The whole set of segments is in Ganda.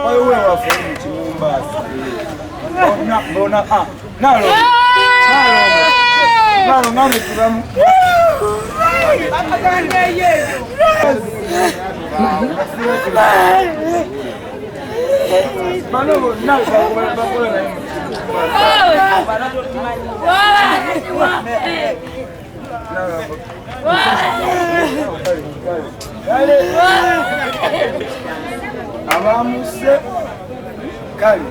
Waliwo ewaffe mu Kimumbaasi. Bonna bonna ah nalo nalo nalo nalo tubamu. Bano bonna bakola naye mu Abamuse kale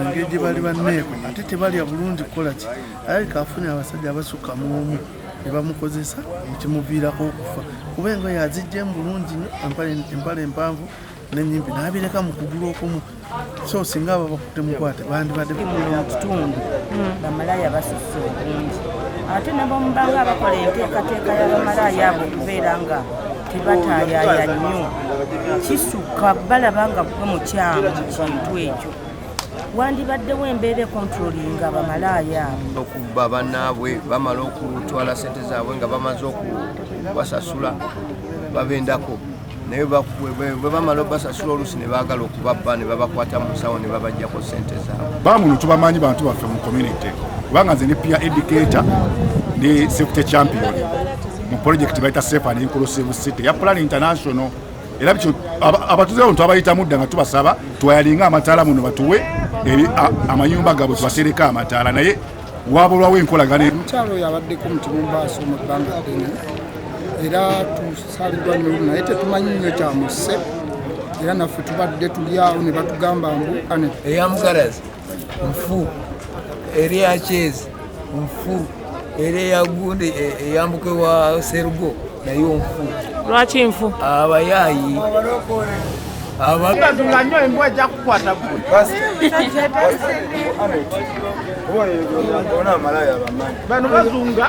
engeri gye bali banneeko ate tebalya bulungi kukola ki, alabika afunye abasajja abasukka mu omu ne bamukozesa nekimuviirako okufa, kuba engoye aziggyemu bulungi nnyo, empale empanvu n'ennyimpi n'abireka mu kugulu okumu. So singa aba bakutte mukwate bandibadde Muno mu kitundu bamalaaya basusse obungi, ate nabamubanga abakola enteekateeka y'abamalaaya abo okubeera nga tebataayaaya nnyo kisukka, balaba nga gwe mukyamu mu kintu ekyo. Wandibaddewo embeera ekontrolinga abamalaaya abo. Okubba bannaabwe, bamala okutwala sente zaabwe nga bamaze okubasasula babendako, naye bwe bamala obasasula oluusi ne baagala okubabba ne babakwata mu nsawo ne babajjako sente zaabwe. Bamuno tubamanyi bantu baffe mu community, kubanga nze ne peer educator ne safety champion mu project bayita Safe and Inclusive City ya Plan International. Era bityo abatuuze bano twabayitamu dda nga tubasaba twayalinga amataala muno, batuwe amayumba gaabwe tubasereko amataala, naye wabulwawo enkolagana. Omukyalo oyo abaddeko mu Kibumbaaso mu bbanga ddene, era tusaaliddwa nnyo, naye tetumanyi nnyo kyamusse. Era naffe tubadde tuli awo ne batugamba mbu ane Eya Mugarazi nfu, era eya Kyezi nfu, era eya gundi eyambuka ewa Serugo nayo nfu. Lwaki nfu? Abayaayi. Bazunga nnyo, embwa ejja kukwata gwe. Bona amalaya bamanyi. Bano bazunga.